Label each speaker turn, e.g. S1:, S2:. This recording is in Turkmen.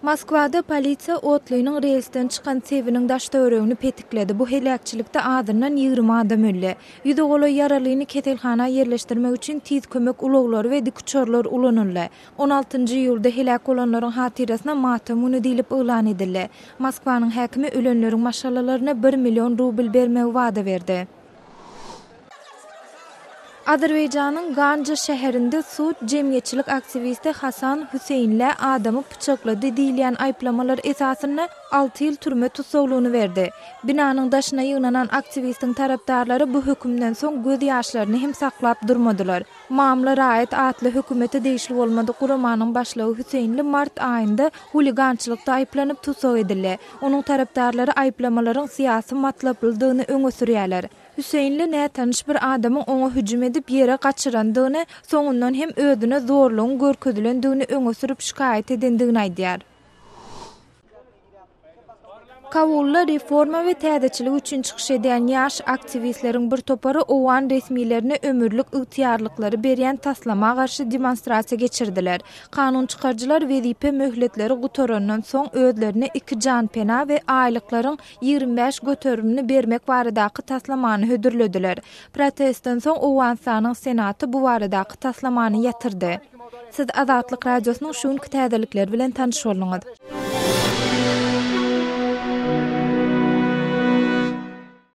S1: Moskwada polisiýa otlynyň relsden çykan sebiniň daş-töweregini petikledi. Bu heläkçilikde azyndan 20 adam öldi. Ýüze golaý ýaralyny keselhana ýerleşdirmek üçin tiz kömek ulaglary we dikuçarlar ulanyldy. On altynjy iýulda heläk bolanlaryň hatyrasyna matam güni diýlip yglan edildi. Moskwanyň häkimi ölenleriň maşgalalaryna bir million rubl bermegi wada berdi. Azerbaýjanyň Ganja şäherinde sud jemgyýetçilik aktiwisti Hasan Hüseýinlä adamy pyçaklady diýilýän aýyplamalar esasynda alty ýyl türme tussaglygyny berdi. Binanyň daşyna ýygnanan aktiwistiň tarapdarlary bu hökümden soň göz ýaşlaryny hem saklap durmadylar. Mamla raýat atly hökümete degişli bolmadyk guramanyň başlygy Hüseýinli mart aýynda huligançylykda aýyplanyp tussag edildi. Onuň tarapdarlary aýyplamalaryň syýasy matlaplydygyny öňe sürýärler. Hüseýinli nätanyş bir adamyň oňa hüjüm edip ýere gaçyrandygyny, soňundan hem özüne zorlugyň görkezilendigini öňe sürüp şikaýat edendigini aýdýar. Kabulda reforma we täzeçilik üçin çykyş edýän ýaş aktiwistleriň bir topary owgan resmilerine ömürlik ygtyýarlyklary berýän taslama garşy demonstrasiýa geçirdiler. Kanun çykaryjylar wezipe möhletleri gutarandan soň özlerine iki janpena we aýlyklaryň 25 göterimini bermek baradaky taslamany hödürlediler. Protestden soň Owganystanyň Senaty bu baradaky taslamany ýatyrdy. Siz Azatlyk Radiosynyň şu günki täzelikleri bilen tanyş bolduňyz.